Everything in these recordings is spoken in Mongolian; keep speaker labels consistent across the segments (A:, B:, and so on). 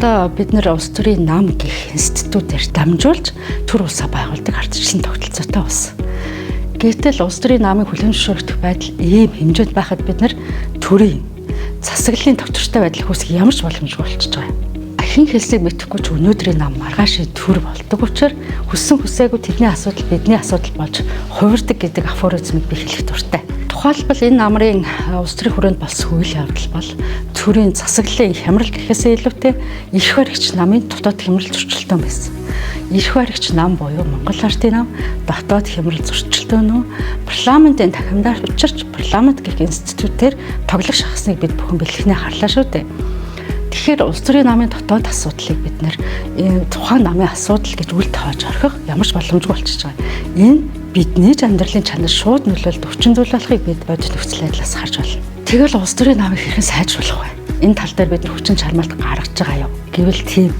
A: Одоо бид нэр улс төрийн нам гэх институтээр дамжуулж төр улсаа байгуулдаг ардчилсан тогтолцоотой улс. Гэтэл улс төрийн намыг хүлээн зөвшөөрөх байдал ийм хэмжээнд байхад бид нэр төрийн засаглалын тогтвортой байдал үүсгэх ямар ч боломжгүй болчихж байгаа юм. Хэн хэлсийг мэдэхгүй ч өнөөдрийн нам маргаашийн төр болдог учраас хүссэн хүсээгүй тэдний асуудал бидний асуудал болж хувирдаг гэдэг афоризмыг би хэлэх дуртай. Тухайлбал энэ намрын улс төрийн хүрээнд болсон үйл явдал бол төрийн засаглалын хямрал гэхээсээ илүүтэй эрх баригч намын дотоод хямрал зөрчилдөөн байсан. Эрх баригч нам буюу Монгол Ардын нам дотоод хямрал зөрчилдөөн үү? Парламентын тахимдаар учирч парламент гэх институтээр тоглох шахсныг бид бүхэн бэлгэхнээ харлаа шүү дээ. Тэгэхээр улс төрийн намын дотоод асуудлыг бид нэр тухайн намын асуудал гэж үл тоож орхих ямар ч боломжгүй болчихж байгаа. Энэ бидний ч амьдралын чанар шууд нөлөөлөлт өвчин зүйл болохыг бид бодит нөхцөл байдлаас харж байна. Тэгэл улс төрийн намыг хэрхэн сайжруулах вэ? Энэ тал дээр бид нар хүчин чармайлт гаргаж байгаа юу? Гэвэл тийм.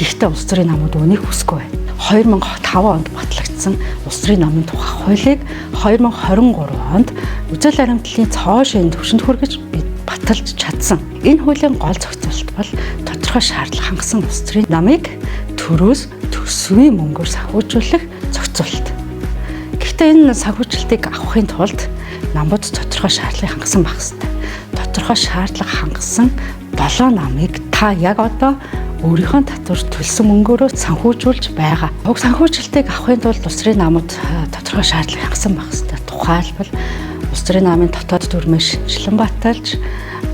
A: Гэхдээ улс төрийн намууд үүнийг хүсэхгүй байна. 2005 онд батлагдсан улс төрийн намын тухай хуулийг 2023 онд үзэл баримтлалын цоо шинэ түвшинд хүргэж бид баталж чадсан. Энэ хуулийн гол зохицуулалт бол тодорхой шаардлага хангасан улс төрийн намыг төрөөс төсвийн мөнгөөр санхүүжүүлэх зохицуулалт. Гэхдээ энэ санхүүжилтийг авахын тулд намууд тодорхой шаардлагыг хангасан байх ёстой. Тодорхой шаардлага хангасан 7 намыг та яг одоо өөрийнхөө татвар төлсөн мөнгөөрөө санхүүжүүлж байгаа. Уг санхүүжилтийг авахын тулд улс төрийн намууд тодорхой шаардлага хангасан байх ёстой. Тухайлбал улс төрийн намын дотоод дүрмээ шинэчлэн баталж,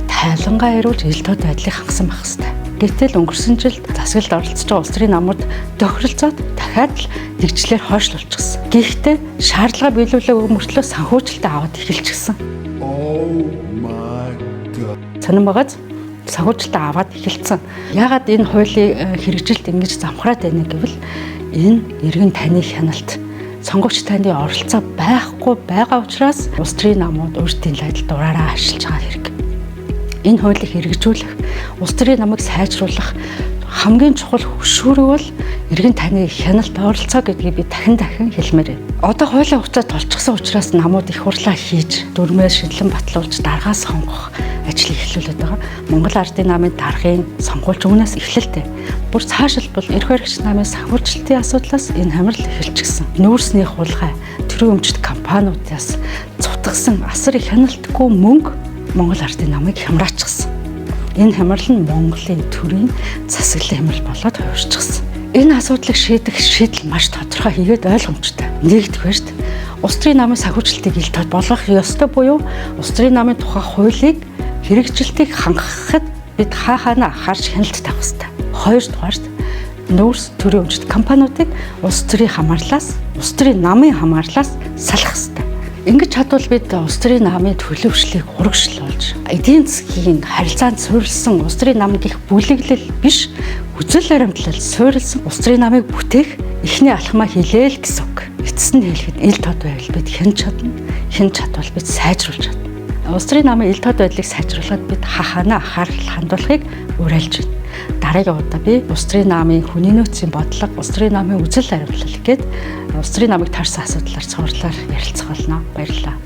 A: тайлангаа ирүүлж ил тод байдлыг хангасан байх ёстой. Гэтэл өнгөрсөн жилд засаглалд оролцож байгаа улс төрийн намууд тохиролцоод дахиад л нэгжлэр хойшлуулчихсан. Гэхдээ шаардлага биелүүлээгүй мөртлөө санхүүжилтээ аваад эхэлчихсэн.
B: Oh my God.
A: Сонин байгааз санхүүжилтээ аваад эхэлсэн. Яагаад энэ хуулийн хэрэгжилт ингэж замхраад байна гэвэл энэ иргэн таны хяналт, сонгогч таны оролцоо байхгүй байгаа учраас улс төрийн намууд өөрсдийн байдал дураараа ашиглаж байгаа хэрэг. Энэ хуулийг хэрэгжүүлэх, улс төрийн намыг сайжруулах хамгийн чухал хөшүүрэг бол иргэн таны хяналт оролцоо гэдгийг би дахин дахин хэлмээр байна. Одоо хуулийн хугацаа тулчихсан учраас намууд их хурлаа хийж, дүрмээр шинэлэн батлуулж даргаа сонгох ажлыг эхлүүлээд байгаа. Монгол Ардын намын даргын сонгуульч үүнээс эхлэлтэй. Бүр цаашилбал эрх баригч намын санхүүжилтийн асуудлаас энэ хямрал эхэлчихсэн. Нүүрсний хулгай, төрийн өмчт компаниудаас цутгасан асар их хяналтгүй мөнгө Монгол Ардын намыг хямраачихсан. Энэ хямрал нь Монголын төрийн засаглалын хямрал болоод хувирчихсан. Энэ асуудлыг шийдэх шийдэл маш тодорхой хийгээд ойлгомжтой. Нэгдүгээрт улс төрийн намын санхүүжилтийг ил тод болгох ёстой буюу улс төрийн намын тухай хуулийг хэрэгжилтийг хангахад бид хаа хаана анхаарч хяналт тавих ёстой. Хоёрдугаарт нүүрс төрийн өмчт компаниудыг улс төрийн хамаарлаас, улс төрийн намын хамаарлаас салах ёстой. Ингэж чадвал бид улс төрийн намын төлөвшлийг урагшлуулж, эдийн засгийн харилцаанд суурилсан улс төрийн нам гэх бүлэглэл биш, үзэл баримтлал суурилсан улс төрийн намыг бүтээх эхний алхмаа хийлээ л гэсэн үг. Эцэст нь хэлэхэд ил тод байвал бид хянаж чадна, хянаж чадвал бид сайжруулж чадна. Улс төрийн намын ил тод байдлыг сайжруулахад бид хахаана анхаарал хандуулахыг уриалж байна. Дараагийн удаа би улс төрийн намын хүний нөөцийн бодлого, улс төрийн намын үзэл баримтлал гээд улс төрийн намыг таарсан асуудлаар цувралаар ярилцах болно. Баярлалаа.